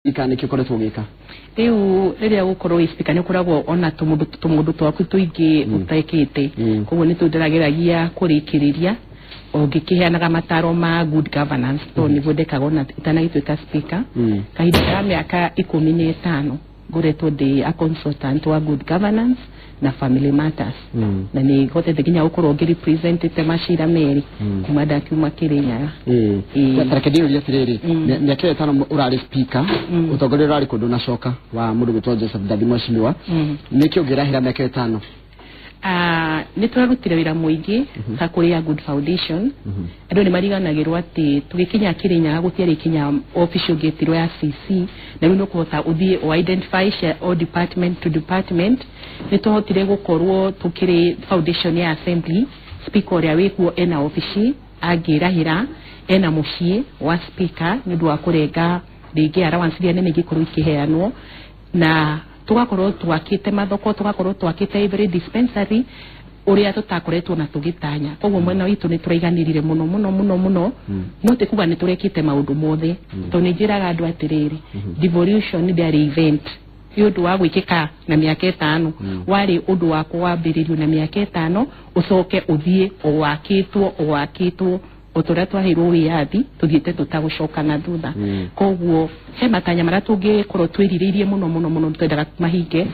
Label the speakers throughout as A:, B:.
A: Speaker nĩkĩ ũkoretwo ũgĩka?
B: Rĩu rĩrĩa gũkorwo wĩ speaker nĩ ũkoragwo ona tũmũndũ twaku tũingĩ ũtekĩte. Koguo nĩ tũnderageragia kũrĩkĩrĩria o ngĩkĩheanaga mataro ma good governance, tondũ nĩguo ndekaga ona itanagĩtuĩka speaker. Kahinda ka mĩaka 15 ngoretwo ndĩ a consultant wa good governance na family matters, na nĩ hotete nginya gũkorwo ngĩrepresentĩte macira merĩ kuma ndakiuma Kĩrĩnyaga. Ĩĩ.
A: Tareke ndĩyũrie atĩrĩrĩ, mĩaka ĩyo 5 ũrarĩ speaker, ũtongoria ũrarĩ kũndũ nacoka wa mũndũ gwĩtwo Joseph Ndathi mheshimiwa, nĩkĩ ũngĩrahĩra mĩaka ĩyo 5?
B: Ah, nĩ tũrarutire wĩra mũingĩ ta kũrĩ ya Good Foundation. Andũ nĩ mariganagĩrwo atĩ tũgĩkinya Kĩrĩnyaga gũtiarĩ kinya office ũngĩtirwo ya CC, na rĩu nĩ ũkũhota ũthiĩ o identify cia o department to department. Nĩ tũhotire gũkorwo tũkĩrĩ foundation ya assembly, speaker ũrĩa wĩkuo ena obici angĩrahĩra, ena mũciĩ wa speaker nĩ ũndũ wa kũrenga rĩngĩ allowance iria nene ingĩkorwo ikĩheanwo, na tugakorwo twakĩte mathoko, tugakorwo twakĩte every dispensary ũrĩa tũtakoretwo na tũgĩtanya. Koguo mwena witũ nĩ tũraiganĩrire mũno mũno mũno mũno, no ti kuga nĩ tũrekĩte maũndũ mothe, tondũ nĩ njĩraga andũ atĩrĩrĩ, devolution ndĩarĩ event nĩ ũndũ wa gwĩkĩka na mĩaka 5, warĩ ũndũ wa kwambĩrĩrio na mĩaka 5 ũcoke ũthiĩ o wakĩtwo o wakĩtwo o ta ũrĩa twaheirwo wĩyathi, tũthiĩte tũtagũcoka na thutha. Koguo he matanya marĩa tũngĩkorwo twĩrirĩirie mũno mũno mũno twendaga mahinge.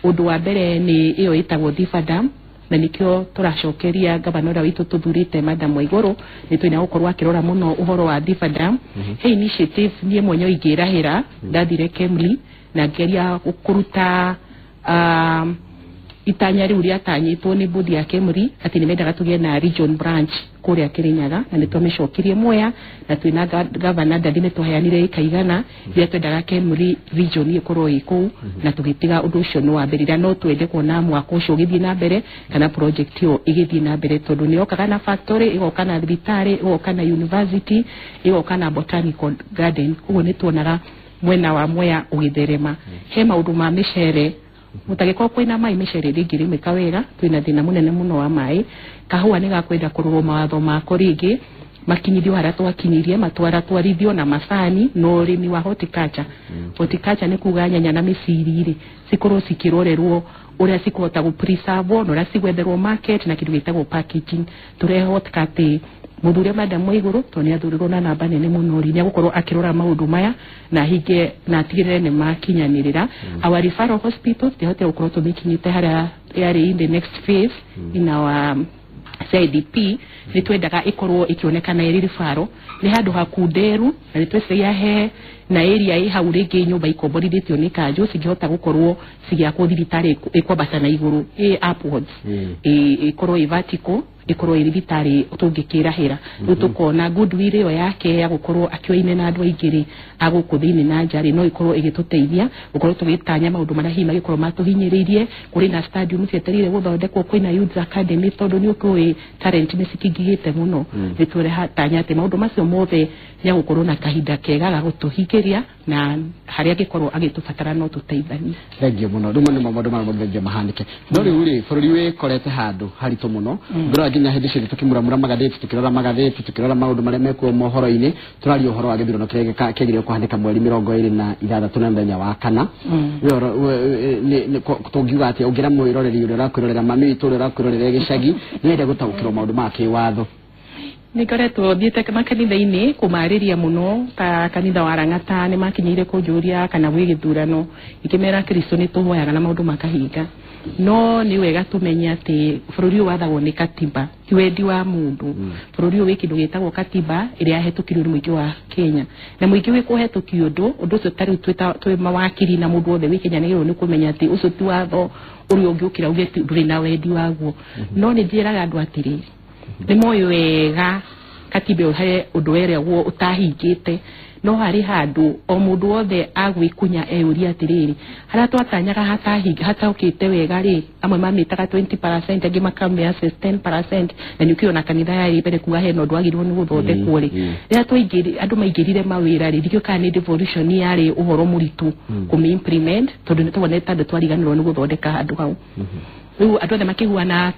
B: Ũndũ wa mbere nĩ ĩyo ĩtagwo Thiba Dam, na nĩkĩo tũracokeria gavana ũrĩa witũ tũthurĩte, Madam Waigũrũ, nĩ twĩna gũkorwo akĩrora mũno ũhoro wa Thiba Dam. He initiative niĩ mwenyewe ingĩrahĩra, ndathire Kemli na ngĩgeria kũruta itanya rĩu rĩatanyĩtwo nĩ bodi ya Kemri atĩ nĩ mendaga tũgĩe na region branch kũrĩa Kĩrĩnyaga, na nĩ twamĩcokirie Mwea, na twĩna gavana Ndathi nĩ twaheanire ĩka 100 iria twendaga Kemri region ĩkorwo ĩ kũu, na tũgĩtiga ũndũ ũcio nĩ wambĩrĩria. No twende kuona mwaka ũcio ũgĩthiĩ na mbere kana project ĩyo ĩgĩthiĩ na mbere, tondũ nĩ yokaga na factory, ĩgoka na thibitarĩ, ĩgoka na university, ĩgoka na botanical garden. Koguo nĩ tuonaga mwena wa Mwea ũgĩtherema. He maũndũ ma mĩcere, gũtagĩkorwo kwĩna maĩ mĩcere ndĩngĩrĩmĩka wega, twĩna thĩna mũnene mũno wa maĩ. Kahũa nĩ gakwenda kũrorwo mawatho mako rĩngĩ makinyithio harĩa twakinyirie matwaratwarithio na macani na ũrĩmi wa horticulture. Horticulture nĩ kuga nyanya na mĩciri rĩ cikorwo cikĩrorerwo ũrĩa cikũhota gũ preserve na ũrĩa cigwetherwo market na kĩndũ gĩtagwo packaging. Tũrehoteka atĩ mũthure Madam Waigũrũ, tondũ nĩ athurirwo na namba nene mũno rĩ, nĩ egũkorwo akĩrora maũndũ maya na ahinge na atigĩrĩre nĩ makinyanĩrĩra. Our referral hospital tũtiahotire gũkorwo tũmĩkinyĩte harĩa yarĩ in the next phase in our CIDP. Nĩ twendaga ĩkorwo ĩkĩonekana ĩrĩ referral nĩ handũ hakunderu, na nĩ tweciragia he na area ĩ hau rĩngĩ nyũmba ikomborithĩtio nĩ kanjũ cingĩhota gũkorwo cigĩakwo thibitarĩ ĩkwambata na igũrũ ĩ upwards, ĩkorwo ĩ vertical, ĩkorwo ĩ thibitarĩ tũngĩkĩrahĩra. Rĩu tũkona goodwill ĩyo yake ya gũkorwo akĩoine na andũ aingĩ rĩ agũkũ thĩinĩ na nja rĩ, no ĩkorwo ĩgĩtũteithia gũkorwo tũgĩtanya maũndũ marĩa hihi magĩkorwo matũhinyĩrĩirie. Kũrĩ na stadium cietereire gũthondekwo, kwĩna youth academy, tondũ nĩ ũkũĩ talent nĩ cikĩingĩhĩte mũno. Nĩ tũretanya atĩ maũndũ macio mothe nĩ agũkorwo na kahinda kega ga gũtũhingĩria, na harĩa angĩkorwo agĩtũbatara no tũteithanie.
A: Thengio mũno. Rĩu nĩmo maũndũ marĩa mothe mahanĩke, no rĩu rĩ bũrũri wĩkorete handũ haritũ mũno. Ngĩrora nginya hĩndĩ ciothe tũkĩmuramura magathĩti, tũkĩrora magathĩti, tũkĩrora maũndũ marĩa mekuo mohoro-inĩ, tũraria ũhoro wa gĩthurano kĩrĩa kĩagĩrĩirwo kũhanĩka mweri 26 na mũthenya wa kana. Tũngiuga atĩa ũngĩra mwĩroreri ũrĩa ũrakwĩrorera, mami witũ ũrĩa ũrakwĩrorera gĩcagi, nĩende gũtaũkĩrwo maũndũ ma kĩwatho?
B: Nĩ ngoretwo thiĩte makanitha-inĩ kũmarĩria mũno, ta kanitha wa Rang'ata nĩ makinyĩire kũnjũria kana gwĩ gĩthurano, ingĩmera Kristo nĩ tũhoyaga na maũndũ makahinga, no nĩ wega tũmenye atĩ bũrũri ũyũ wathagwo nĩ katiba, ti wendi wa mũndũ. Bũrũri ũyũ wĩ kĩndũ gĩtagwo katiba ĩrĩa yahetũkirio nĩ mũingĩ wa Kenya, na mũingĩ wĩ kũhetũkia ũndũ ũcio, ta rĩu twĩ mawakiri na mũndũ wothe wĩ Kenya nĩ nĩ kũmenya atĩ ũcio ti watho ũrĩa ũngĩũkĩra uge ndũrĩ na wendi waguo. No nĩ njĩraga andũ atĩrĩrĩ, nĩ moĩ wega katiba ĩyo he ũndũ weragwo ũtahingĩte, no harĩ handũ o mũndũ wothe agwĩkunya eyũria atĩrĩrĩ, harĩa twatanyaga hatahinga hataũkĩte wega rĩ, amwe mamĩtaga 20%, angĩ makamĩ assess 10%, na nĩ ũkĩona kanitha yarĩ mbere kuga hena ũndũ wagĩrĩirwo nĩ gũthondekwo rĩ. Rĩrĩa twaingĩri andũ maingĩrire mawĩra rĩ, ndikĩũĩ kana nĩ devolution yarĩ ũhoro mũritũ kũmĩ implement, tondũ nĩ tuonete andũ twariganĩrwo nĩ gũthondeka handũ hau. Rĩu andũ othe makĩhuana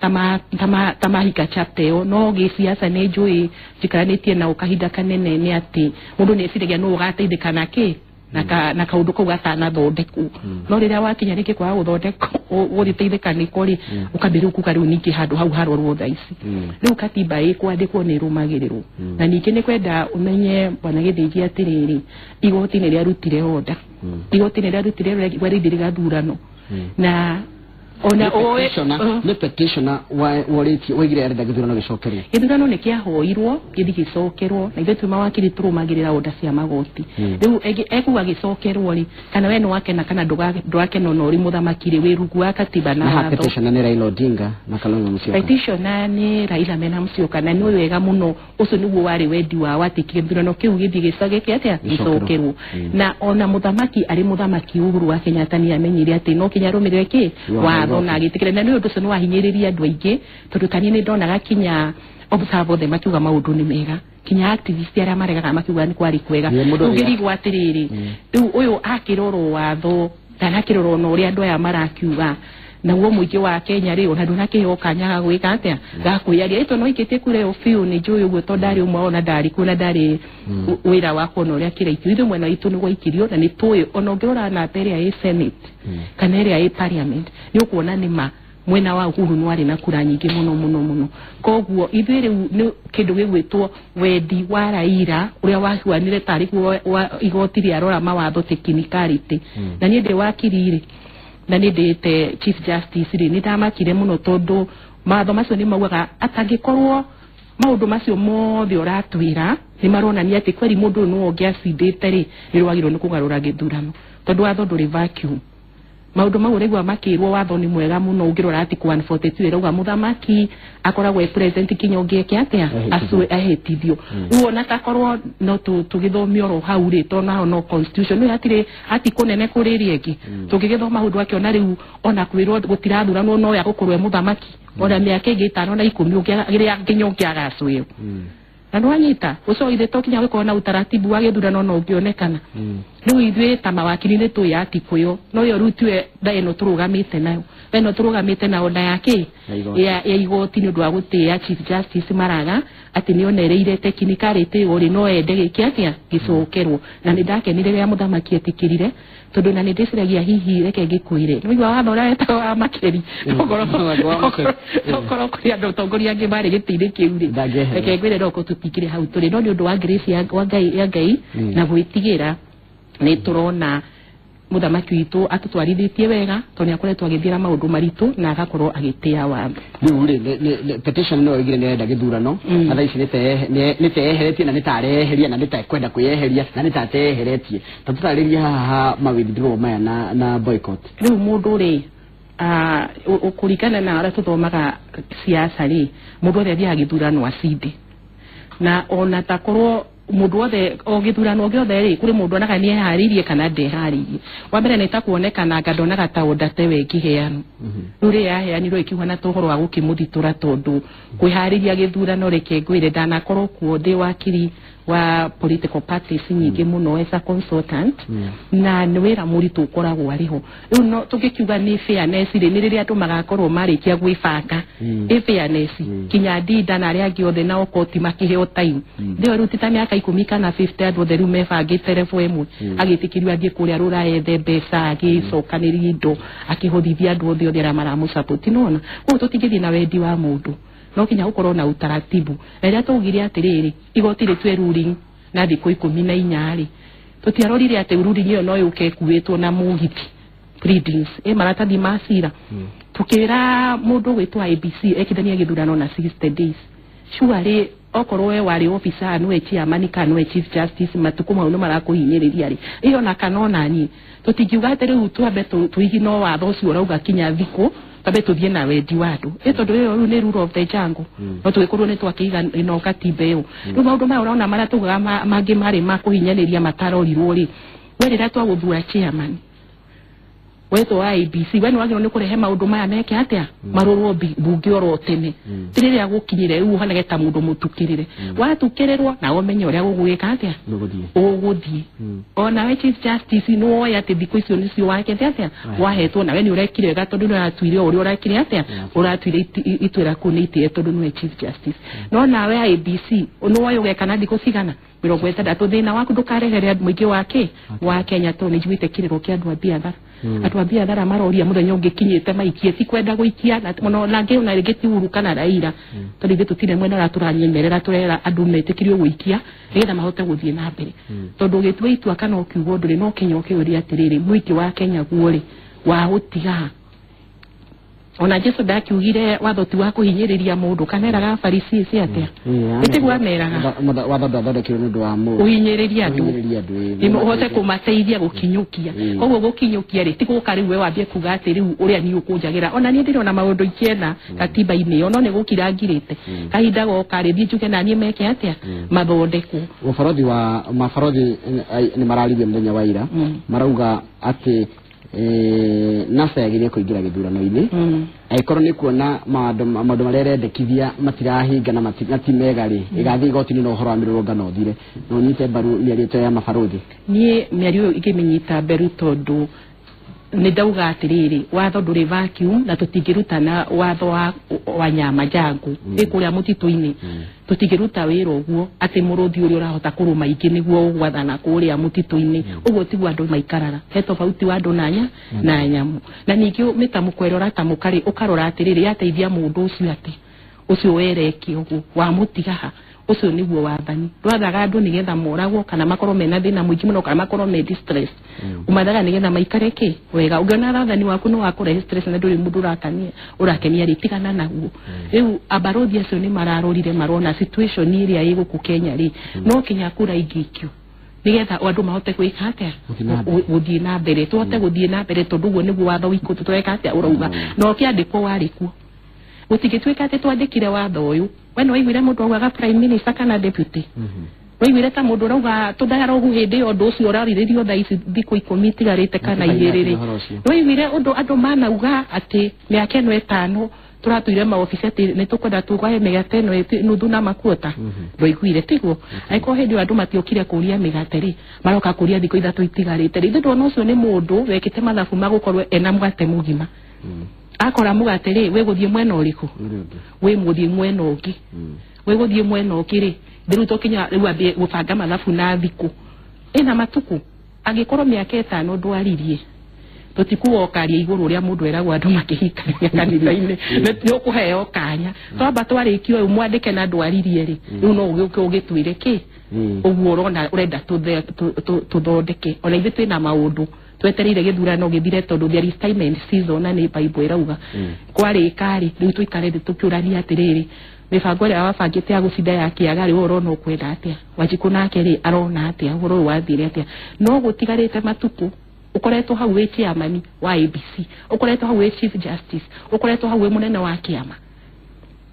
B: ta mahinga chapter ĩyo, no gĩciaca nĩ njũĩ njikaranĩtie nao kahinda kanene nĩ atĩ mũndũ nĩ eciragia nũ ũgateithĩka na kĩ. na kaundu kau gatanathondekwo. No rĩrĩa wakinya rĩngĩ kwaga gũthondekwo gũthiteithĩka nĩko rĩ, ũkambĩrĩria kuga rĩu ningĩ handũ hau harorwo thaa ici. Rĩu katiba ĩkwandĩkwo nĩ ĩrũmagĩrĩrwo. Na ningĩ nĩ kwenda ũmenye bwana Gĩthĩnji atĩrĩrĩ, igoti nĩ rĩarutire order. Igoti nĩ rĩarutire order rĩthiĩ rĩgathurano. Na ona
A: nĩ petitioner worĩtie woigire arenda gĩthurano gĩcokerwo.
B: Gĩthurano nĩ kĩahoirwo gĩthiĩ gĩcokerwo, na ithuĩ twĩ mawakiri tũrũmagĩrĩra order cia magoti. Rĩu ekuga gĩcokerwo rĩ, kana we nĩwakena kana ndũrakena ona ũrĩ mũthamaki rĩ, wĩ rungu wa katiba na watho.
A: Petitioner nĩ Raila Odinga na Kalonzo Musyoka.
B: Petitioner nĩ Raila mena Musyoka, na nĩ wega mũno ũcio nĩguo warĩ wendi wao atĩ gĩthurano kĩu gĩthiĩ gĩcagĩke atĩa gĩcokerwo. Na ona mũthamaki arĩ mũthamaki Uhuru wa Kenyatta nĩ amenyire atĩ no kinya arũmĩrĩre kĩ watho na agĩtĩkĩra. Na nĩ ũndũ ũcio nĩ wahinyĩrĩria andũ aingĩ, tondũ taniĩ nĩ ndonaga kinya observe othe makiuga maũndũ nĩ mega, kinya activist arĩa maregaga makiuga nĩ kwarĩ kwega. Ũngĩrigwo atĩrĩrĩ, rĩu ũyũ akĩrorwo watho ndanakĩrorwo na ũrĩa andũ aya marakiuga, naguo mũingĩ wa Kenya rĩ ona ndũnakĩheo kanya ga gwĩka atĩa ga kwĩyaria. Ĩto no ikĩtie kura ĩyo biũ nĩ njũĩ ũguo, tondũ ndarĩ ũmwe wao na ndarĩ kuo na ndarĩ wĩra wa kuona ũrĩa kĩraikio. Ithuĩ mwena witũ nĩ gwaikirio na nĩ tũĩ ona ũngĩrora namba ĩrĩa ĩ Senate kana ĩrĩa ĩ Parliament nĩ ũkuona nĩ ma mwena wa Uhuru nĩ warĩ na kura nyingĩ mũno mũno mũno. Koguo ithuĩ rĩu nĩ kĩndũ gĩgwĩtwo wendi wa Raila ũrĩa wahuanire tarĩ guo igoti rĩarora mawatho technicality. Na niĩ ndĩ wakiri rĩ, na nĩ ndĩte Chief Justice rĩ, nĩ ndamakire mũno tondũ mawatho macio nĩ maugaga atangĩkorwo maũndũ macio mothe ũratwĩra nĩ maronania atĩ kweri mũndũ ũyũ nĩwe ũngĩacindĩte rĩ, nĩ rwagĩrĩirwo nĩ kũgarũra gĩthurano, tondũ watho ndũrĩ vacuum. Maũndũ mau ũraigua makĩrwo watho nĩ mwega mũno ũngĩrora article 142 ĩrauga mũthamaki akoragwo e present kinya ũngĩeke atĩa ahĩtithio. Rĩu ona takorwo no tũgĩthome oro hau rĩ, tondũ naho no constitution nĩ hatirĩ article nene kũrĩ ĩrĩa ĩngĩ, tũngĩgĩthoma hau ndwakĩona rĩu ona kwĩrwo gũtirathuranwo no ya gũkorwo e mũthamaki ona mĩaka ĩngĩ 5 na 10 nginya ũngĩagacwĩo. Na nĩwanyita ũcio ithe to kinya gũkorwo na utaratibu wa gĩthurano no ũngĩonekana. Rĩu ithuĩ ta mawakiri nĩ tũĩ article ĩyo, no ĩyo rĩu tiwe thaa ĩno tũrũgamĩte nayo. Thaa ĩno tũrũgamĩte nayo na ya kĩ ya igoti nĩ ũndũ wa gũtĩĩa Chief Justice Maraga atĩ nĩ onereire technicality ĩyo rĩ, no ende gĩke atĩa gĩcokerwo. Na nĩ ndakenire rĩrĩa mũthamaki etĩkĩrire, tondũ na nĩ ndĩciragia hihi reke ngĩkwĩre nĩ waigua watho ũrĩa wetagwo wa Makeri, okorwo kũrĩ andũ atongoria angĩ marĩ gĩtĩ-inĩ kĩu rĩ, reke ngwĩre no tũtingĩrĩ hau tũrĩ, no nĩ ũndũ wa grace ya Ngai na gwĩtigĩra nĩ tũrona mũthamaki witũ atũtwarithĩtie wega, tondũ nĩ akoretwo agĩthiĩra maũndũ maritũ na agakorwo agĩtĩa watho.
A: Rĩu rĩ, petition no ĩgire nĩ ĩrenda gĩthurano, na thaa ici nĩ teyeheretie na nĩ tareheria na nĩ tekwenda kwĩyeheria na nĩ tateyeheretie. Ta tũtarĩrie haha ma withdraw maya na boycott.
B: Rĩu mũndũ rĩ, kũringana na ũrĩa tũthomaga siasa rĩ, mũndũ othe athiaga gĩthurano acinde, na ona takorwo mũndũ wothe o gĩthurano gĩothe rĩ, kũrĩ mũndũ onaga nĩ eharĩirie kana ndeharĩirie. Wa mbere nĩ ta kuonekana anga ndonaga ta order tewe ĩngĩheanwo. Rĩu rĩrĩa yaheanirwo ĩkiuga ta ũhoro wa gũkĩmũthitũra, tondũ kwĩharĩria gĩthurano reke ngwĩre ndanakorwo kuo ndĩ wakiri wa political parties nyingĩ mũno as a consultant, na nĩ wĩra mũritũ ũkoragwo arĩ ho. Rĩu no tũngĩkiuga nĩ fairness rĩ, nĩ rĩrĩa andũ magakorwo marĩkia gwĩbanga ĩ fairness kinya ndinda na arĩa angĩ othe nao koti makĩheo time. Ndĩyo rĩu ti ta mĩaka 10 kana 50 andũ othe rĩu mebangĩte level ĩmwe, agĩtĩkĩrio athiĩ kũrĩa rũraya ethe mbeca, agĩcokanĩria indo, akĩhũthithia andũ othe othe arĩa maramũsupport. Nĩwona koguo tũtingĩthiĩ na wendi wa mũndũ, no kinya gũkorwo na utaratibu. Na rĩrĩa twaugire atĩrĩrĩ, igoti rĩtue ruling na thikũ 14 rĩ, tũtiarorire atĩ ruling ĩyo no yũke ĩkuĩtwo na mũgithi pleadings ĩ maratathi ma cira. Tũkĩra mũndũ gwĩtwo IEBC ekithania gĩthurano na 60 days. Surely okorwo we warĩ officer nĩwe chairman kana nĩwe chief justice, matukũ mau nĩ marakũhinyĩrĩria rĩ, ĩyo na kana ona niĩ tũtingiuga atĩ rĩu twambe tũigino watho ũcio ũrauga kinya thikũ twambe tũthiĩ na wendi wa andũ, ĩ tondũ ĩyo rĩu nĩ rule of the jungle, no tũgĩkorwo nĩ twakĩiga ĩno katiba ĩyo. Rĩu maũndũ maya ũrona marĩa tugaga mangĩ marĩ ma kũhinyanĩria matarorirwo rĩ, we rĩrĩa twagũthura chairman Wetwo IEBC we nĩwagĩrĩirwo nĩ kũrehe maũndũ maya meke atĩa marorwo mbunge oro tene ti rĩrĩa gũkinyire rĩu ũhanage ta mũndũ mũtukĩrĩre watukĩrĩrwo nawe ũmenye ũrĩa gũgwĩka atĩa ũgũthiĩ onawe Chief Justice nĩ woya atĩ thikũ icio nĩcio wakete atĩa wahetwo nawe nĩ ũrekire wega tondũ nĩ ũratuire ũrĩa ũrekire atĩa ũratuire itwĩra kũu nĩ itĩe tondũ nĩwe Chief Justice no nawe IEBC nĩ woya ũgeka na thikũ cigana 60 thĩna waku ndũkarehere mũingĩ wa kĩ wa Kenya tondũ nĩ njiguĩte kĩrĩro kĩa andũ a biathara andũ a biathara maroria mũthenya ũngĩkinyĩte maikie ti kwenda gũikia na mũno na ngĩ ona rĩngĩ ti Uhuru kana Raila tondũ ithuĩ tũtirĩ mwena ũrĩa tũranyemerera tũrera andũ metĩkĩrio gũikia nĩgetha mahote gũthiĩ na mbere tondũ ũgĩtua itua kana ũkiuga ũndũ rĩ no Kenya ũkĩũria atĩrĩrĩ mũingĩ wa Kenya guo rĩ wagũtiga ona Jesu ndakiugire watho ti wa kũhinyĩrĩria mũndũ kana eraga Afarisi ci atĩa ĩtiguo ameraga
A: watho ndwathondekirwo nĩ ũndũ wa mũndũ
B: kũhinyĩrĩria andũ ũhote kũmateithia gũkinyũkia koguo gũkinyũkia rĩ ti gũka rĩu we wambie kuga atĩ rĩu ũrĩa niĩ ũkũnjagĩra ona niĩ ndĩrona maũndũ ikĩena katiba-inĩ ĩyo no nĩ gũkira ngirĩte kahinda goka rĩ thiĩ njuge naniĩ meke atĩa mathondekwo
A: ũbarothi wa mabarothi nĩ mararirie mũthenya wa ira marauga atĩ NASA yagĩrĩire kũingĩra gĩthurano-inĩ angĩkorwo nĩ kuona maũndũ marĩa ĩrendekithia matirahinga na ti mega rĩ ĩgathiĩ igoti-inĩ na ũhoro wa mĩrũrũngano ũthire na ũnyite mbaru mĩario ĩyo ya mabarũthi
B: niĩ mĩario ĩyo ingĩmĩnyita mbaru tondũ nĩ ndauga atĩrĩrĩ watho ndũrĩ vacuum na tũtingĩrutana watho wa nyama njangu ĩ kũrĩa mũtitũ-inĩ tũtingĩruta wĩra ũguo atĩ mũrũthi ũrĩa ũrahota kũrũma ingĩ nĩguo ũgwathana kũrĩa mũtitũ-inĩ ũguo tiguo andũ maikaraga he tofauti wa andũ na nyamũ na ningĩ mĩtamũko ĩrĩa ũratamũka rĩ ũkarora atĩrĩrĩ yateithia mũndũ ũcio atĩ ũcio wereke ũguo wamũtiga ha ũcio nĩguo wathani ndwathaga andũ nĩgetha moragwo kana makorwo mena thĩna mũingĩ mũno kana makorwo me distress umathaga nĩgetha maikare kĩ wega ũngĩona wathani waku nĩ wakũrehe stress na ndũrĩ mũndũ ũrakenia rĩ tigana naguo rĩu abarothi acio nĩ mararorire marona situation ĩrĩa ĩ gũkũ Kenya rĩ no kinya kura ingĩikio nĩgetha andũ mahote gwĩka atĩa gũthiĩ na mbere tũhote gũthiĩ na mbere tondũ ũguo nĩguo watho witũ tũreka atĩa ũrauga na ũkĩandĩkwo warĩ kuo gũtingĩtuĩka atĩ twandĩkire watho ũyũ we nĩ waiguire mũndũ augaga prime minister kana deputy waiguire ta mũndũ ũrauga tũndarogu hĩndĩ ĩyo ũndũ ũcio ũrarĩrĩrio thaa ici thikũ 10 itigarĩte kana 2 rĩ waiguire ũndũ andũ manauga atĩ mĩaka ĩno 5 tũratuire maobici atĩ nĩ tũkwenda tũgae mĩgate ĩno nuthu na makuota ndwaiguire tiguo angĩkorwo hĩndĩ ĩyo andũ matiokire kũria mĩgate rĩ maroka kũria thikũ 3 itigarĩte rĩ ithuĩ ndona ũcio nĩ mũndũ wekĩte mathabu ma gũkorwo ena mũgate mũgima akora mũgate rĩ wĩ gũthiĩ mwena ũrĩkũ wĩ mũthiĩ mwena ũngĩ wĩ gũthiĩ mwena ũngĩ rĩ rĩu tũkinya rĩu ambie gũbanga mathabu na thikũ ĩna matukũ angĩkorwo mĩaka 5 ndwaririe tũtikuokaria igũrũ ũrĩa mũndũ eragwo andũ makĩhikania kanitha-inĩ nĩ ũkũheo kanya twamba twarĩkio ũyũ mwandĩke na ndwaririe rĩ rĩu no ũgĩũke ũgĩtwĩre kĩ ũguo ũrona ũrenda tũthondeke ona ithuĩ twĩna maũndũ twetereire gĩthurano gĩthire tondũ there is time and season na nĩ Bible ĩrauga kwarĩka rĩ rĩu tũikare thĩ tũkĩũrania atĩrĩrĩ mĩbango ĩrĩa wabangĩte ya gũcinda ya kĩaga rĩ we ũrona ũkwenda atĩa Wanjikũ nake rĩ arona atĩa ũhoro ũyũ wathire atĩa no gũtigarĩte matukũ ũkoretwo hau wĩ chairman wa ABC ũkoretwo hau wĩ Chief Justice ũkoretwo hau wĩ mũnene wa kĩama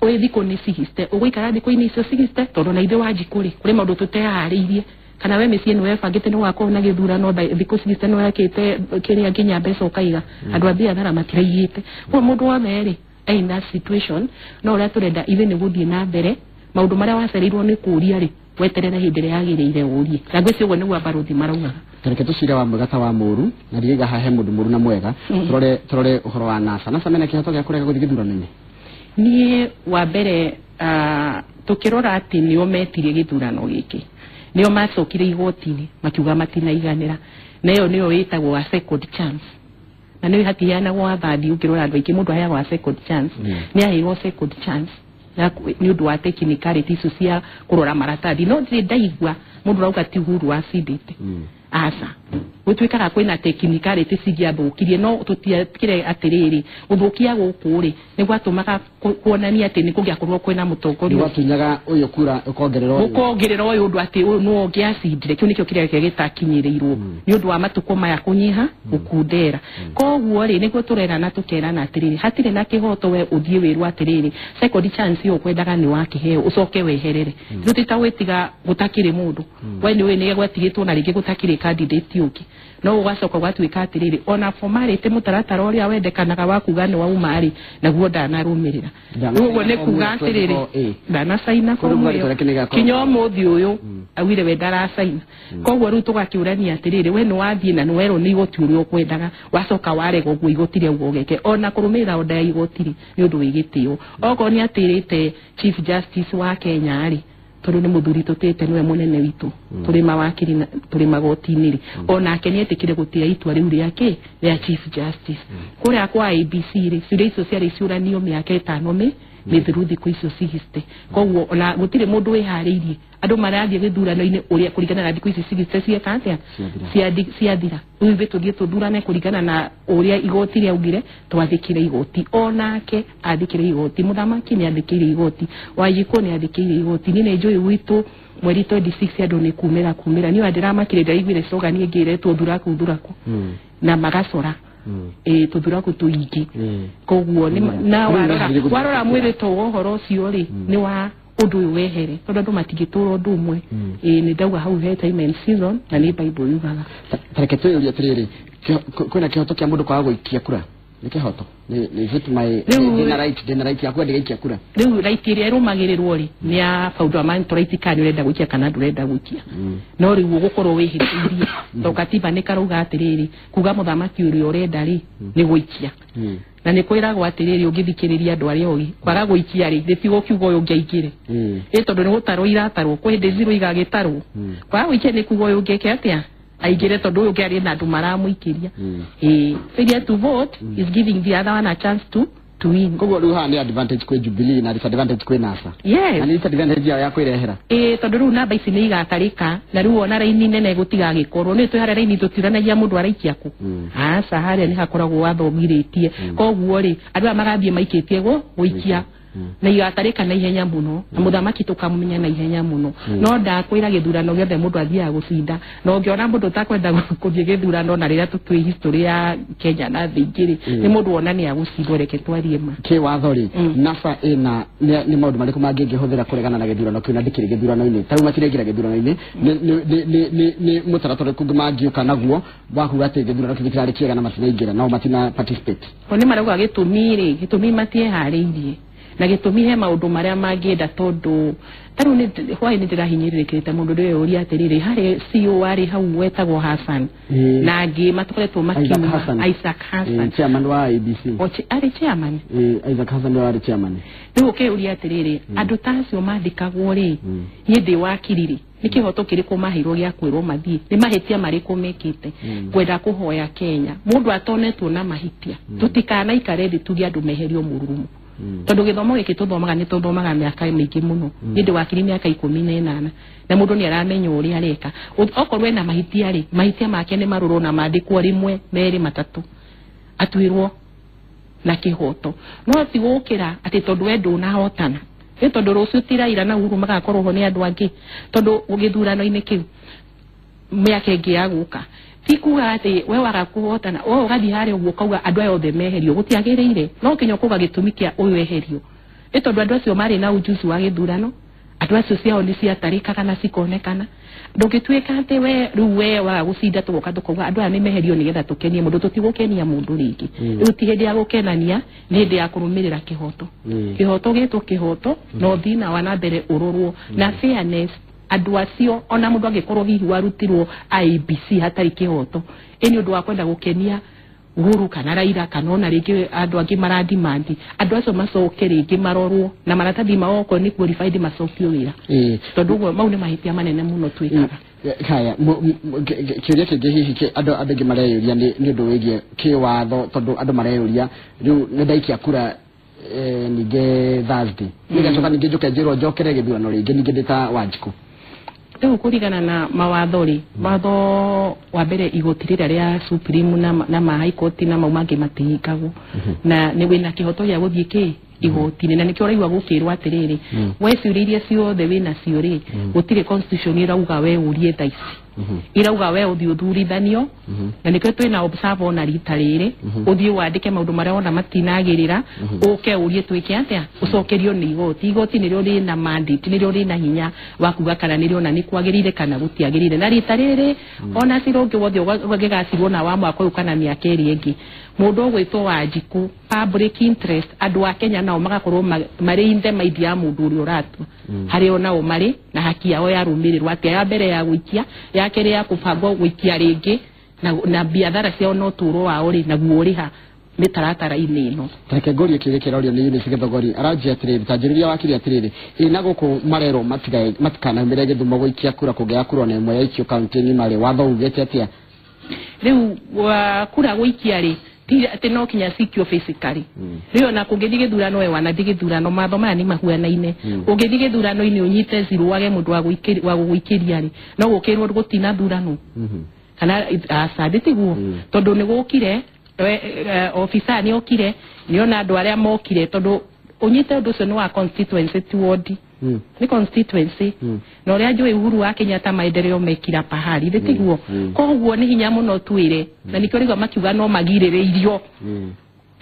B: wĩ thikũ nĩ 60 ũgũikara thikũ-inĩ icio 60 tondũ na ithuĩ Wanjikũ rĩ kũrĩ maũndũ tũteharĩirie kana we mĩciĩ nĩ webangĩte nĩ wakorwo na gĩthurano thikũ 60 nĩ wekĩte kĩrĩa nginya mbeca ũkaiga andũ a biathara matiraigĩte koguo mũndũ wothe rĩ in that situation no ũrĩa tũrenda ithuĩ nĩ gũthiĩ na mbere maũndũ marĩa wacereirwo nĩ kũũria rĩ weterere hĩndĩ ĩrĩa yagĩrĩire ũrie na ngwĩciria ũguo nĩguo abarũthi maraugaga
A: tareke tũcire wa mwega ta wa mũru na ndirĩiga haha he mũndũ mũru na mwega tũrore ũhoro wa NASA NASA mena kĩhoto gĩa kũrega gũthiĩ gĩthurano-inĩ
B: niĩ wa mbere tũkĩrora atĩ nĩo metirie gĩthurano gĩkĩ nĩo macokire igoti-inĩ makiuga matinaiganĩra na ĩyo nĩyo ĩtagwo a second chance na nĩyo hatiheanagwo wathani ũngĩrora andũ aingĩ mũndũ aheagwo a second chance nĩ aheirwo second chance nĩ ũndũ wa technicality icio cia kũrora maratathi no ndirĩ ndaigua mũndũ ũrauga ti Uhuru wacindĩte aca gũtuĩkaga kwĩna technicality cingĩathũkirie no tũtiekire atĩrĩrĩ gũthũkia gũkũ rĩ nĩ gwatũmaga kuonania atĩ nĩ kũngĩakorwo kwĩna mũtongoria
A: nĩgwatunyaga ũyũ kura ũkongerera
B: ũyũ ũndũ atĩ ũyũ nĩwe ũngĩacindire kĩu nĩkĩo kĩrĩa gĩtakinyĩrĩirwo nĩ ũndũ wa matukũ maya kũnyiha gũkundera koguo rĩ nĩguo tũrerana tũkerana atĩrĩrĩ hatirĩ na kĩhoto we ũthiĩ wĩrwo atĩrĩrĩ second chance ĩyo ũkwendaga nĩ wakĩheo ũcoke weherere rĩu ti ta gwĩtiga gũtakĩrĩ mũndũ we nĩ ũĩ nĩ gwatigĩtwo na rĩngĩ gũtakĩrĩ candidate ũgĩtie ũngĩ no ũgacoka ũgatuĩka atĩrĩrĩ ona formality mũtaratara ũrĩa wendekanaga wa kuga nĩ wauma rĩ naguo ndanarũmĩrĩra. Ũguo nĩ kuga atĩrĩrĩ ndanacaina fomu ĩyo kinya ũmũthĩ ũyũ augire we ndaracaina. Koguo rĩu tũgakĩũrania atĩrĩrĩ we nĩ wathiĩ na nĩ werwo nĩ igoti ũrĩa ũkwendaga wacoka warega ũguo igoti rĩauga ũgeke ona kũrũmĩrĩra order ya igoti rĩ nĩ ũndũ wĩ gĩtĩo. Okorwo nĩ atĩrĩte Chief Justice wa Kenya rĩ tondũ nĩ mũthuri tũtĩte nĩwe mũnene witũ tũrĩ mawakiri tũrĩ magoti-inĩ rĩ onake nĩ etĩkire gũtĩa itua rĩu rĩake rĩa Chief Justice. Kũrĩa kwa IEBC rĩ ciũria icio ciarĩ ciũranio mĩaka 5 mĩthiru thikũ icio 60. Koguo ona gũtirĩ mũndũ wĩharĩirie andũ marathiĩ gĩthurano-inĩ ũrĩa kũringana na thikũ ici 60 cieka atĩa ciathira. Rĩu ithuĩ tũthiĩ tũthurane kũringana na ũrĩa igoti rĩaugire twathĩkĩre igoti onake athĩkĩre igoti mũthamaki nĩ athĩkĩire igoti Wanjikũ nĩ athĩkĩire igoti. Niĩ nĩ njũĩ gwitũ mweri 26 andũ nĩ kumĩra niĩ ndĩramakire ndĩraiguire coga niĩ ngĩretwo thuraku thuraku na magacora tũthuraku tũingĩ. Koguo na warora mwĩrĩ to ũhoro ũcio rĩ nĩ wa ũndũ ũyũ wehere tondũ andũ matingĩtũra ũndũ ũmwe. Nĩ ndauga hau he time and season na nĩ Bible yugaga.
A: Tareke twĩyũrie atĩrĩrĩ kwĩna kĩhoto kĩa mũndũ kwaga gũikia kura nĩ kĩhoto nĩ is it my ndĩna right ndĩna right ya kwenda gũikia kura
B: rĩu right ĩrĩa ĩrũmagĩrĩrwo rĩ nĩ ya fundamental right kana ũrenda gũikia kana ndũrenda gũikia no rĩu ũgũkorwo wĩhĩtĩirie tondũ katiba nĩ karauga atĩrĩrĩ kuga mũthamaki ũrĩa ũrenda rĩ nĩ gũikia na nĩ kwĩragwo atĩrĩrĩ ũngĩthikĩrĩria andũ arĩa ogĩ kwaga gũikia rĩ rĩtigũkiuga ũyũ ũngĩ aingĩre ĩ tondũ nĩ gũtarwo iratarwo kwĩ hĩndĩ zero igagĩtarwo kwaga gũikia nĩ kuga ũyũ ũngĩ eke atĩa aingĩre tondũ ũyũ ũngĩ arĩ na andũ maramũikĩria. Failure to vote is giving the other one a chance to win.
A: Koguo rĩu haha nĩ advantage kwĩ Jubilee na disadvantage kwĩ NASA.
B: Yes.
A: Na nĩ disadvantage yao ya kwĩrehera.
B: Tondũ rĩu namba ici nĩ igatarĩka na rĩu ona raini nene gũtigagĩkorwo nĩ twĩ harĩa raini tũtiranagia mũndũ araikia kũ. Aca harĩa nĩ hakoragwo wathomithĩtie. Koguo rĩ andũ aya magathiĩ maikĩtie gũikia na igatarĩka na ihenya mũno na mũthamaki tũkamũmenya na ihenya mũno. No ndakwĩra gĩthurano gĩothe mũndũ athiaga gũcinda na ũngĩona mũndũ ũtakwenda gũthiĩ gĩthurano na rĩrĩa tũtwĩ history ya Kenya na thĩ ingĩ rĩ nĩ mũndũ wona nĩ agũcindwo reke twarie ma.
A: Kĩwatho rĩ NASA ĩna nĩ maũndũ marĩkũ mangĩ ĩngĩhũthĩra kũregana na gĩthurano kĩu na ndĩkĩrĩ gĩthurano-inĩ ta rĩu matiraingĩra gĩthurano-inĩ nĩ mũtaratara ũrĩkũ mangĩũka naguo wa kuga atĩ gĩthurano kĩu gĩtirarĩ kĩega na matinaingĩra nao matina participate?
B: O nĩ marauga gĩtũmi rĩ gĩtũmi matieharĩirie na gĩtũmi he maũndũ marĩa mangĩenda tondũ ta rĩu hwaĩ nĩ ndĩrahinyĩrĩrĩkĩte mũndũ ndĩreyũria atĩrĩrĩ harĩ CEO warĩ hau wetagwo Hassan na angĩ matokoretwo makiuma Isaac Hassan
A: chairman wa IEBC
B: arĩ chairman
A: Isaac Hassan nĩwe warĩ chairman.
B: Rĩu ũkĩũria atĩrĩrĩ andũ ta acio mandĩkagwo rĩ niĩ ndĩ wakiri rĩ nĩ kĩhoto kĩrĩkũ maheirwo gĩa kwĩrwo mathiĩ nĩ mahĩtia marĩkũ mekĩte kwenda kũhoya Kenya mũndũ atonetwo na mahĩtia tũtikanaikare thĩ tuge andũ meherio mũrurumo tondũ gĩthomo gĩkĩ tũthomaga nĩ tũthomaga mĩaka mĩingĩ mũno niĩ ndĩ wakiri mĩaka 18 na mũndũ nĩ aramenya ũrĩa areka okorwo ena mahĩtia rĩ mahĩtia make nĩ marũrwo na mandĩkwo rĩmwe merĩ matatũ atuĩrwo na kĩhoto no ti gũkĩra atĩ tondũ we ndũnahotana nĩ tondũ rũciũ ti Raila na Uhuru magakorwo ho nĩ andũ angĩ tondũ gĩthurano-inĩ kĩu mĩaka ĩngĩ ya gũka ti kuga atĩ we waga kũhotana we ũgathiĩ harĩa ũguo ũkauga andũ aya othe meherio gũtiagĩrĩire no nginya ũkauga gĩtũmi kĩa ũyũ eherio nĩ tondũ andũ acio marĩ na ujuzi wa gĩthurano andũ acio ciao nĩ ciatarĩkaga na cikonekana ndũngĩtuĩka atĩ we rĩu we waga gũcinda tũgoka tũkauga andũ aya nĩ meherio nĩgetha tũkenie mũndũ tũtigũkenia mũndũ rĩngĩ rĩu ti hĩndĩ ya gũkenania nĩ hĩndĩ ya kũrũmĩrĩra kĩhoto kĩhoto gĩtwo kĩhoto na ũthiĩ na wa na mbere ũrorwo na fairness andũ acio ona mũndũ angĩkorwo hihi warutirwo IEBC hatarĩ kĩhoto ĩ nĩ ũndũ wa kwenda gũkenia Uhuru kana Raila kana ona rĩngĩ andũ angĩ maradimandi andũ acio macoke rĩngĩ marorwo na maratathi mao okorwo nĩ qualified macokio wĩra tondũ ũguo mau nĩ mahĩtia manene mũno twĩkaga.
A: Haya kĩũria kĩngĩ hihi andũ aingĩ mareyũria nĩ ũndũ wĩgiĩ kĩwatho tondũ andũ mareyũria rĩu nĩ ndaikia kura ningĩ Thursday nĩgacoka ningĩ njũke njĩrwo njokere gĩthurano rĩngĩ ningĩ ndĩ ta Wanjikũ.
B: Rĩu kũringana na mawatho rĩ watho wa mbere igoti rĩrĩa rĩa Supreme na ma High Court na mau mangĩ matihingagwo na nĩ wĩna kĩhoto gĩa gũthiĩ kĩ igoti-inĩ na nĩkĩo ũraigua gũkĩrwo atĩrĩrĩ we ciũria iria ciothe wĩnacio rĩ gũtirĩ constitution ĩrauga we ũrie thaa ici Irauga we ũthiĩ ũthurithanio na nĩkĩo twĩna observer ona rita rĩrĩ ũthiĩ wandĩke maũndũ marĩa wona matinagĩrĩra ũke ũrie twĩke atĩa ũcokerio nĩ igoti. Igoti nĩrĩo rĩna mandate, nĩrĩo rĩna hinya wa kuga kana nĩrĩona nĩ kwagĩrĩire kana gũtiagĩrĩire. Na rita rĩrĩ ona cira ũngĩ wothe ũgĩgacirwo na wa mwaka ũyũ kana mĩaka ĩrĩ ĩngĩ, mũndũ ũgwĩtwo Wanjikũ, public interest, andũ a Kenya nao magakorwo marĩ in the mind ya mũndũ ũrĩa ũratua harĩa onao marĩ na haki yao yarũmĩrĩrwo atĩa, ya mbere ya gũikia, ya kerĩ ya kũbangwo gũikia rĩngĩ na biathara ciao na ũtũũro wao rĩ naguo ũrĩha mĩtaratara-inĩ ĩno.
A: Reke ngũrie kĩũria kĩrorio nĩ Eunice Gĩthogori aranjia atĩrĩrĩ, tanjĩrĩria wakiri atĩrĩrĩ, ĩ na gũkũ marerwo matikanaumĩre Gĩthumo gũikia kura kũngĩaga kura ona ĩmwe yaikio kaunti ng'ima rĩ, watho ugĩte atĩa?
B: Rĩu kura gũikia rĩ ti atĩ no kinya cikio physically. Rĩu ona kũngĩthiĩ gĩthurano we wanathiĩ gĩthurano, matho maya nĩ mahuanaine. Ũngĩthiĩ gĩthurano-inĩ ũnyite zero wage mũndũ wa gũgũikĩria rĩ, no gũkĩrwo gũtina thurano kana aca ndĩtiguo, tondũ nĩ gũkire officer nĩ okire nĩona andũ arĩa mokire, tondũ ũnyite ũndũ ũcio nĩ wa constituency ti ward, nĩ constituency. Na ũrĩa njũĩ Uhuru wa Kenyatta maendeleo mekira pahali ndĩtiguo, koguo nĩ hinya mũno twĩre na nĩkĩo rĩu makiuga no magirĩrĩirio,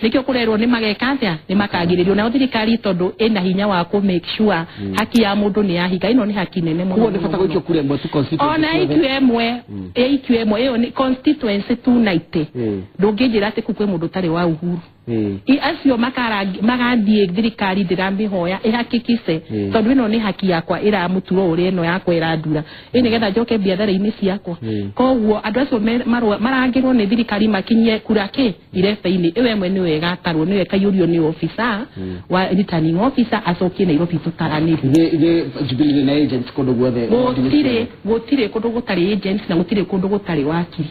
B: nĩkĩo kũrerwo nĩ mageka atĩa, nĩ makagirĩrĩrio. Nayo thirikari tondũ ĩna hinya wa kũ make sure haki ya mũndũ nĩ yahinga, ĩno nĩ haki nene mũno.
A: Koguo nĩ bata gũikio kura ĩmwe tu constituency
B: ona
A: ciothe.
B: Aikio ĩmwe, ĩikio ĩmwe ĩyo nĩ constituency 290. Ndũngĩnjĩra atĩ kũu kwĩ mũndũ ũtarĩ wa Uhuru. I acio magathiĩ thirikari ndĩramĩhoya ĩhakikice, tondũ ĩno nĩ haki yakwa ĩramũtura ũrĩa ĩno yakwa ĩrandura ĩ nĩgetha njoke biathara-inĩ ciakwa. Koguo andũ acio marangĩrwo nĩ thirikari makinyie kura kĩ irebe-inĩ ĩyo ĩmwe nĩyo ĩgatarwo, nĩyo ĩkaiyũrio nĩ officer wa returning officer acokie Nairobi tũtaranĩrie.
A: Ithuĩ Jubilee na agents kũndũ guothe?
B: Gũtirĩ kũndũ gũtarĩ agents na gũtirĩ kũndũ gũtarĩ wakiri.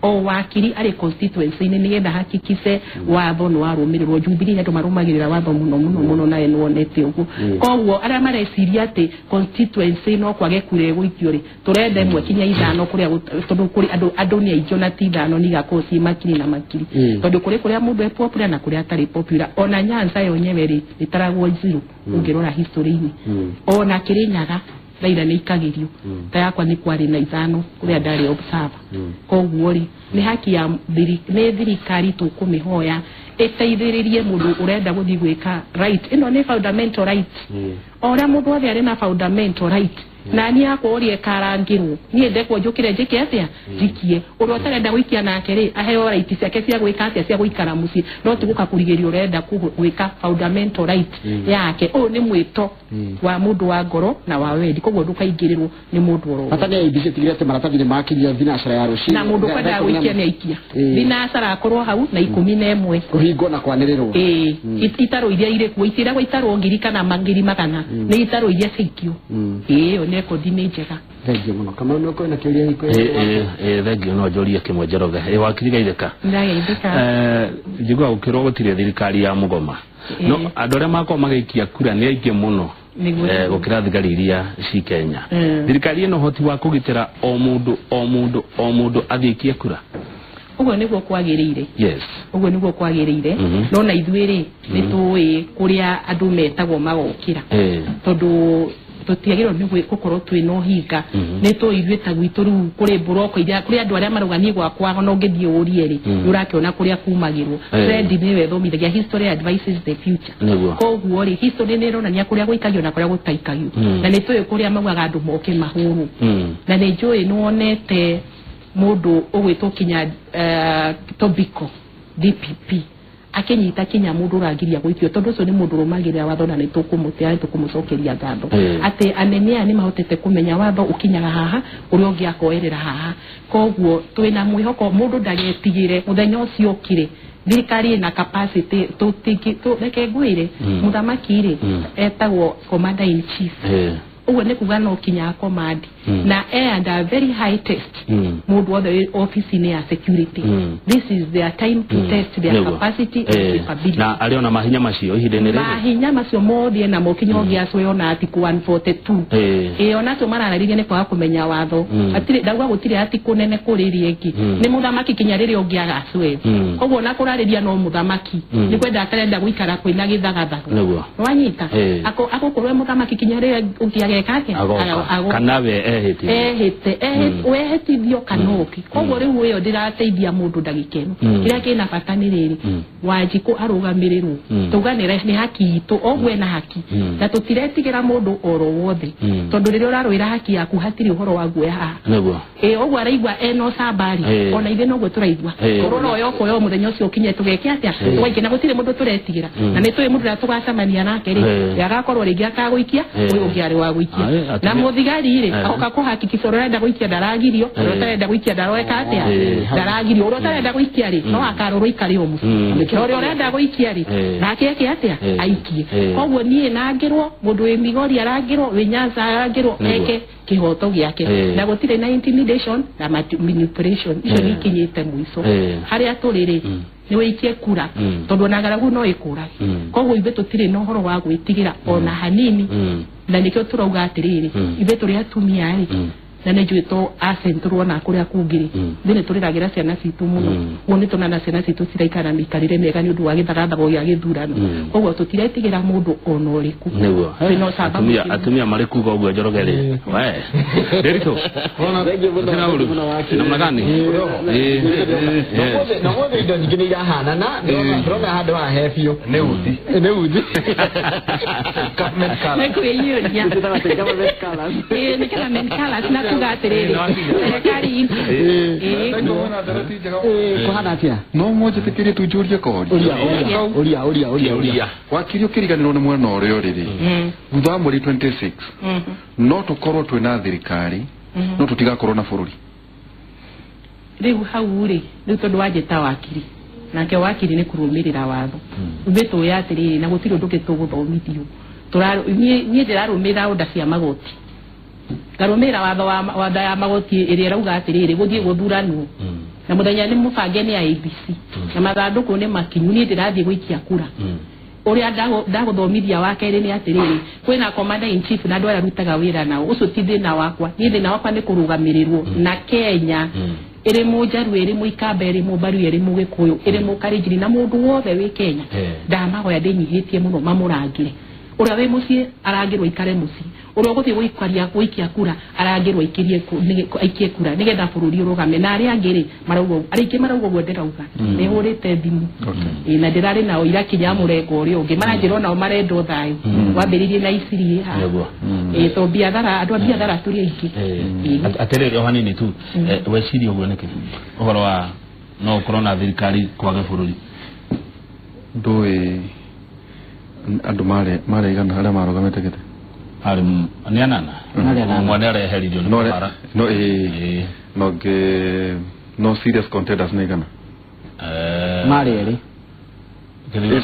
B: O wakiri arĩ constituency-inĩ nĩgetha hakikice watho nĩ warũmĩrĩrwo. Jubilee andũ marũmagĩrĩra watho mũno mũno mũno, nawe nĩwonete ũguo. Koguo arĩa mareciria atĩ constituency no kwage kura ĩgũikio rĩ, tũrenda ĩmwe kinya ithano kũrĩa tondũ kũrĩ andũ nĩ aingĩ ona ti ithano nĩ igakorwo ciĩ makiri na makiri, tondũ kũrĩ kũrĩa mũndũ e popular na kũrĩa atarĩ popular. Ona Nyanza yo nyewe rĩ ĩtaragwo zero ũngĩrora history-inĩ. Ona Kĩrĩnyaga Raila nĩ ikagĩrio ta yakwa nĩ kwarĩ na ithano kũrĩa ndarĩ observer. Koguo rĩ nĩ haki ya nĩ thirikari tũkũmĩhoya ĩteithĩrĩrie mũndũ ũrenda gũthiĩ gwĩka right ĩno nĩ fundamental right. O ũrĩa mũndũ wothe arĩ na fundamental right, na niĩ yakwa ũrĩa ĩkarangĩrwo niĩ ndekwo njũkĩre njĩke atĩa njikie. Ũrĩa ũtarenda gũikia nake rĩ aheo right ciake cia gwĩka atĩa cia gũikara mũciĩ, no ti gũka kũrigĩrĩria ũrenda gwĩka fundamental right yake. Ũyũ nĩ mwĩto wa mũndũ wa ngoro na wa wendi, koguo ndũkaingĩrĩrwo nĩ mũndũ oro
A: Bata nĩ IEBC ĩtigĩrĩre atĩ maratathi nĩ makinyio thinacara ya rũcinĩ
B: na mũndũ ũkwendaga gũikia nĩ aikia. Thinacara akorwo hau na 11
A: kũhingwo na kwanĩrĩrwo.
B: Ĩĩ, itarũ iria irĩ kuo itiragwo itarũ ngiri kana mangiri magana, nĩ itarũ iria ciaikio. Ĩĩ, ĩyo nĩ rekondi nĩ njega.
A: Thengiũ mũno. Kamau, nĩ ũkorwo na kĩũria hihi kwĩ
C: Ĩ thengio, no njũrie kĩmwe Njoroge. Ĩ wakiri Gaithĩka.
B: Ndageithĩka.
C: Njiguaga gũkĩrwo gũtirĩ thirikari ya mũgoma, no andũ arĩa makorwo magĩikia kura nĩ aingĩ mũno gũkĩra thigari iria ci Kenya. Thirikari ĩna ũhoti wa kũgitĩra o mũndũ o mũndũ o mũndũ athiĩkie kura?
B: Ũguo nĩguo kwagĩrĩire. Ũguo nĩguo kwagĩrĩire. No na ithuĩ rĩ nĩ tũĩ kũrĩa andũ metagwo magokĩra, tondũ tũtiagĩrĩirwo nĩ gũkorwo twĩna ũhinga. Nĩ tũĩ ithuĩ ta gwitũ rĩu kũrĩ mburoko iria kũrĩ andũ arĩa marauga niĩ gwakwa ona ũngĩthiĩ ũrie rĩ nĩ ũrakĩona kũrĩa kumagĩrwo. Trend nĩyo ĩthomithagia, history advises the future. Koguo rĩ history nĩ ĩronania kũrĩa gũikagio na kũrĩa gũtaikagio. Na nĩ tũĩ kũrĩa maugaga andũ moke mahũrwo. Na nĩ njũĩ nĩ wonete mũndũ ũgwĩtwo kinya Tobiko DPP akĩnyita kinya mũndũ ũragiria gũikio, tondũ ũcio nĩ mũndũ ũrũmagĩrĩra watho na nĩ tũkũmũtĩa, nĩ tũkũmũcokeria ngatho atĩ anene aya nĩ mahotete kũmenya watho ũkinyaga haha, ũrĩa ũngĩ akoerera haha. Koguo twĩna mwĩhoko mũndũ ndagetigĩre mũthenya ũcio ũkire. Thirikari ĩna capacity tũtingĩ reke ngwĩre mũthamaki rĩ etagwo commander in chief. Ũguo nĩ kuga no kinya command na e under very high test mũndũ wothe wĩ ofici-inĩ ya security. This is their time to test their capacity and capability.
C: Na arĩ ona mahinya macio ihinda-inĩ rĩrĩ?
B: Mahinya macio mothe namo kinya ũngĩacwe ona article 142. Ĩĩ, onacio mararĩrĩria nĩ kwaga kũmenya watho. Hatirĩ ndauga gũtirĩ article nene kũrĩ ĩrĩa ĩngĩ. Nĩ mũthamaki kinya rĩrĩa ũngĩ agacwe. Koguo ona kũrarĩria no mũthamaki nĩ kwenda atarenda gũikara kwĩna gĩthagathago. Wanyita? Agũkorwo e mũthamaki kinya rĩrĩa ũngĩ ageka atĩa?
C: Agoka.
B: Agoka.
C: Kana we
B: Ehĩte wehĩtithio kana ũke. Koguo rĩu ĩyo ndĩrateithia mũndũ ndagĩka ĩno. Kĩrĩa kĩna bata nĩ rĩrĩ, Wanjikũ arũgamĩrĩrwo. Tauga nĩ haki itũ, oguo ena haki. Na tũtiretigĩra mũndũ oro wothe. Tondũ rĩrĩa ũrarũĩra haki yaku hatirĩ ũhoro wa guoya haha.
C: Nĩguo.
B: Ũguo araigua ena ũcambari, ona ithuĩ noguo tũraigua. Korwo no yokoyo mũthenya ũcio ũkinye tũgeke atĩa? Tũgaikia na gũtirĩ mũndũ tũretigĩra. Na nĩ tũĩ mũndũ ũrĩa tũgacemania nake rĩ, agakorwo rĩngĩ akagũikia, ũyũ ũngĩ arĩ wa gũikia. Na mũthigari rĩ, agoka kũhakikisha ũrĩa ũrenda gũikia ndaragirio, ũrĩa ũtarenda gũikia ndaroeka atĩa? Ndaragirio. Ũrĩa ũtarenda gũikia rĩ, no akarorwo aikare o mũciĩ. Na ũrĩa ũrenda gũikia rĩ, nake eke atĩa? Aikie. Koguo niĩ nangĩrwo, mũndũ wĩ Migori arangĩrwo, wĩ Nyanza arangĩrwo, eke kĩhoto gĩake. Na gũtirĩ na intimidation na manipulation. Icio nĩ ikinyĩte mũico. Harĩa tũrĩ rĩ, nĩ wĩikie kura, tondũ ona ng'aragu no ĩkũrage. Koguo ithuĩ tũtirĩ na ũhoro wa gwĩtigĩra ona hanini. Na nĩkĩo tũrauga atĩrĩrĩ, ithuĩ tũrĩ atumia rĩ, na nĩ njũĩ to accent tũrona kũrĩa kũngĩ rĩ, ithuĩ nĩ tũrĩragĩra ciana citũ mũno. Ũguo nĩ tuonana ciana citũ ciraikara mĩikarĩre mĩega nĩ ũndũ wa gĩthagathago gĩa gĩthurano. Koguo tũtiretigĩra mũndũ ona ũrĩkũ.
C: Nĩguo. Atumia marĩ kuga ũguo Njoroge rĩ. We. Nderitu. Namna gani?
A: Na mothe indo nyingĩ nĩ irahanana, ndĩrona handũ haha he biũ.
D: Nĩ uthi.
A: Nĩ uthi.
D: Government colours.
B: Nĩ kwĩiyũria.
A: Government colours.
B: Nĩ government colours na kuga atĩrĩrĩ, serikali
A: kũhana atĩa?
D: No mwanjĩtĩkĩrie tu njũrie koria.
A: Ũria.
D: Wakiri ũkĩriganĩrwo nĩ mwena ũrĩa ũrĩ rĩ, thutha wa mweri 26 no tũkorwo twĩna thirikari, no tũtigakorwo na bũrũri.
B: Rĩu hau rĩ, rĩu tondũ wanjĩta wakiri, nake wakiri nĩ kũrũmĩrĩra watho. Ithuĩ tũĩ atĩrĩrĩ, na gũtirĩ ũndũ ũngĩ tũgũthomithio. Niĩ ndĩrarũmĩrĩra order cia magoti. Ngarũmĩrĩra watho wa watho ya magoti ĩrĩa ĩrauga atĩrĩrĩ, gũthiĩ gũthuranwo. Na mũthenya nĩ mũbange nĩ IEBC. Na mathandũkũ nĩ makinyu, niĩ ndĩrathiĩ gũikia kura. Ũrĩa ndagũthomithia wa kerĩ nĩ atĩrĩrĩ, kwĩna commander in chief na andũ arĩa arutaga wĩra nao. Ũcio ti thĩna wakwa. Niĩ thĩna wakwa nĩ kũrũgamĩrĩrwo na Kenya ĩrĩ mũnjaruo, ĩrĩ mũikamba, ĩrĩ mũmbaruya, ĩrĩ mũgĩkũyũ, ĩrĩ mũkalenjin, na mũndũ wothe wĩ Kenya. Ndamahoya ndĩnyihĩtie mũno mamũrangĩre. Ũrĩa wĩ mũciĩ arangĩrwo aikare mũciĩ. Ũrĩa ũgũthiĩ gũikaria gũikia kura arangĩrwo aikie kura nĩgetha bũrũri ũrũgame. Na arĩa angĩ rĩ, marauga arĩa aingĩ marauga ũguo ndĩrauga. Nĩ hũrĩte thimũ. Na ndĩrarĩ nao irakinya mũrengo ũrĩa ũngĩ. Maranjĩra onao marenda thayũ. Wambĩrĩirie na Isiri haha. To biathara, andũ a biathara tũrĩ aingĩ.
C: Atĩrĩrĩ o hanini tu, weciria ũguo nĩkĩ? Ũhoro wa no ũkorwo na thirikari kwage bũrũri.
D: Ndũĩ andũ marĩ igana arĩa marũgamĩte gĩtĩ?
C: Arĩ nĩ anana. Ũmwe nĩ areheririo nĩ kũhara.
D: No no no serious contenders nĩ igana.
A: Marĩ erĩ.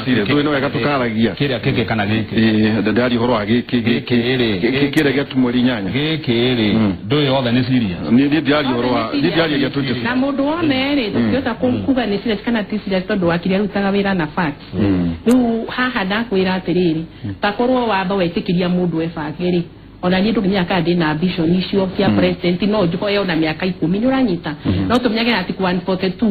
D: Serious, no wega tũkaragia.
C: Kĩrĩa kĩngĩ kana gĩkĩ?
D: Ndĩraria ũhoro wa gĩkĩ
C: gĩkĩ
D: kĩrĩa gĩa mweri 8.
C: Gĩkĩ rĩ, ndũĩ othe nĩ serious.
D: Niĩ ndĩraria ũhoro wa niĩ ndĩraria gĩa 26.
B: Na mũndũ wone rĩ, tũtingĩhota kuga nĩ serious kana ti serious tondũ wakiri arutaga wĩra na facts. Rĩu haha ndakwĩra atĩrĩrĩ, ta korwo watho wetĩkĩria mũndũ ebange rĩ, ona niĩ ndũngĩmenya kana ndĩna ambition icio cia president, no njoe ona mĩaka 10 nĩ ũranyita. No tũmenyage atĩ 142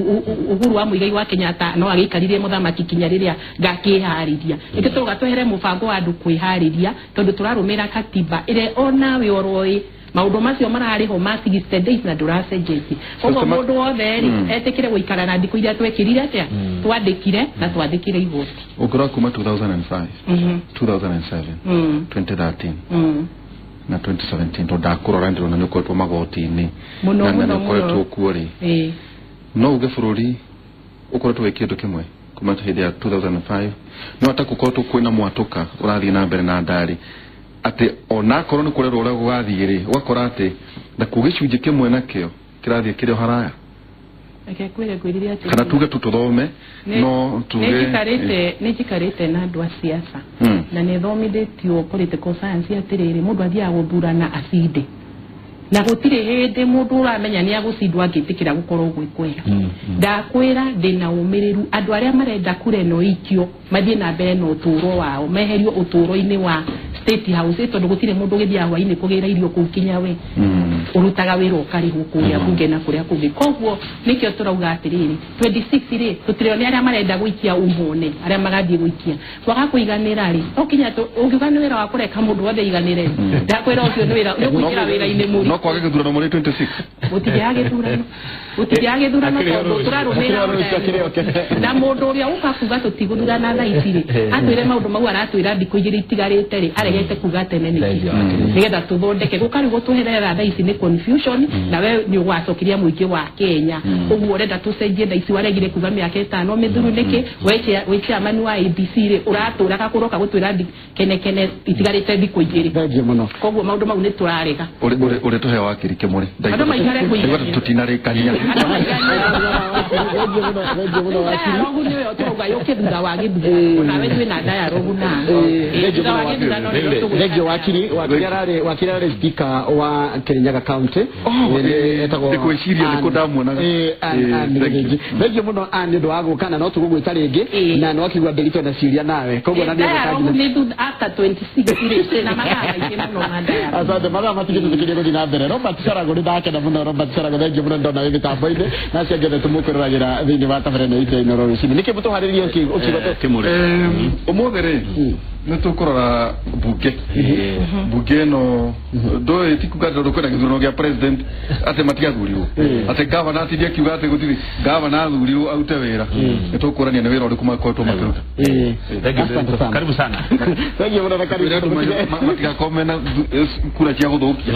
B: Uhuru wa Muigai wa Kenyatta no agĩikarire mũthamaki kinya rĩrĩa ngakĩharĩria. Nĩkĩo tũrauga twehere mũbango wa andũ kwĩharĩria tondũ tũrarũmĩrĩra katiba ĩrĩa onawe oroĩ maũndũ macio mararĩ ho ma 60 days na ndũracenjetie. Koguo mũndũ wothe rĩ etĩkĩre gũikara na thikũ iria twekĩrire atĩa, twandĩkire na twandĩkire igoti.
D: Ũngĩrora kuma 2005, 2007, 2013 na 2017 tondũ ndakũrora ndĩrona nĩ ũkoretwo magoti-inĩ
B: mũno
D: na
B: mũno
D: nĩ ũkoretwo
B: mũno.
D: kuo rĩ, no uge bũrũri ũkoretwo wĩ kĩndũ kĩmwe kuma hĩndĩ ya 2005, no ata gũkoretwo kwĩna mwatũka ũrathiĩ na mbere na ndarĩ atĩ onakorwo nĩ kũrerwo ũrĩa gũgathiĩ rĩ, ũgakora atĩ nakuo gĩcunjĩ kĩmwe nakĩo kĩrathiĩ kĩrĩ o haraya.
B: Reke kwĩre ngwĩrire atĩrĩrĩ.
D: Kana tuge tu tũthome no tuge
B: nĩ njikarĩte na andũ a siasa na nĩ thomithĩtio political science atĩrĩrĩ, mũndũ athiaga gũthurana acinde na gũtirĩ hĩndĩ mũndũ ũramenya nĩ agũcindwo angĩtĩkĩra gũkorwo gwĩ kwega. Ndakwĩra ndĩna ũmĩrĩru, andũ arĩa marenda kura ĩno ĩikio mathiĩ na mbere na ũtũũro wao, meherio ũtũũro-inĩ wa State House, tondũ gũtirĩ mũndũ ũgĩthiaga hwainĩ kũgĩra irio kũu kinya we. Ũrutaga wĩra ũkarĩhwo kũrĩa bunge na kũrĩa kũngĩ. Koguo nĩkĩo tũrauga atĩrĩrĩ, 26 rĩ, tũtirĩone arĩa marenda gũikia umone, arĩa magathiĩ gũikia. Kwaga kũiganĩra rĩ, no kinya ũngiuga nĩ wĩra wa kũreka mũndũ wothe aiganĩre. Ndakwĩra ũcio nĩ wĩra, nĩ ũkũingĩra wĩra-inĩ mũritũ.
D: No kwage gĩthurano mũrĩ 26.
B: Gũtigĩa gĩthurano. Gũtigĩa gĩthurano tondũ tũrarũmĩrĩra na mũndũ ũrĩa ũka kuga tũtigũthurana thaa ici rĩ, atwĩre maũndũ mau aratwĩra thikũ igĩrĩ itigarĩte rĩ, aregete kuga tene nĩkĩ? Nĩgetha tũthondeke. Gũka rĩu gũtũherera thaa ici nĩ confusion, na we nĩ ũgwacokeria mũingĩ wa Kenya. Ũguo ũrenda tũcenjie thaa ici waregire kuga mĩaka ĩtano mĩthuru nĩkĩ? We chairman wa ABC rĩ, ũratũraga kũroka gũtwĩra kene kene itigarĩte thikũ igĩrĩ.
A: Thengiũ mũno.
B: Koguo maũndũ mau nĩ tũrarega.
D: Ũrĩ tũhe wakiri Kĩmũrĩ.
B: Andũ maikare kũiganĩra.
D: Tũtinarĩkania.
B: Andũ maiganĩra.
A: Thengiũ mũno wakiri.
B: Dialogue nĩyo tũrauga yũke thutha wa gĩthurano. Nawe twĩna dialogue nawe. Thutha wa gĩthurano nĩrĩo tũgwĩka.
A: Thengiũ wakiri. Wakiri ararĩ speaker wa Kirinyaga County. Etagwo
D: Ndĩkwĩciria nĩkũ ndamuonaga.
A: Thengiũ mũno Ann nĩ ũndũ wa gũka na no tũgũgwĩta rĩngĩ na nĩ wakigua Ndiritu na ciũria nawe. Koguo na nĩ
B: Dialogue nĩ thutha after 26 rĩ, twĩna mathaa maingĩ mũno ma dialogue.
A: Asante, mathaa matigĩtũtĩkĩrie gũthiĩ na mbere. Robert Carago nĩ ndakena mũno. Robert Carago, thengiũ mũno ndona wĩ mĩtambo-inĩ na acio angĩ othe tũmũkwĩroragĩra thĩinĩ wa tabarĩra ĩno itũ ya Inooro rũcinĩ. Nĩkĩ mũtũharĩrie ũkiuga
C: Kĩmũrĩ.
D: Ũmũthĩ rĩ, nĩ tũkũrora bunge. Bunge ĩno ndũĩ ti kuga tondũ kwĩna gĩthurano gĩa president atĩ matigathurirwo, atĩ gavana atindie akiuga atĩ gũtirĩ gavana athurirwo arute wĩra. Nĩ tũkũrania nĩ wĩra ũrĩkũ makoretwo makĩruta.
A: Asante sana.
C: Karibu sana.
A: Thengiũ mũno na karibu.
D: Matigakorwo mena kura cia gũthũkia.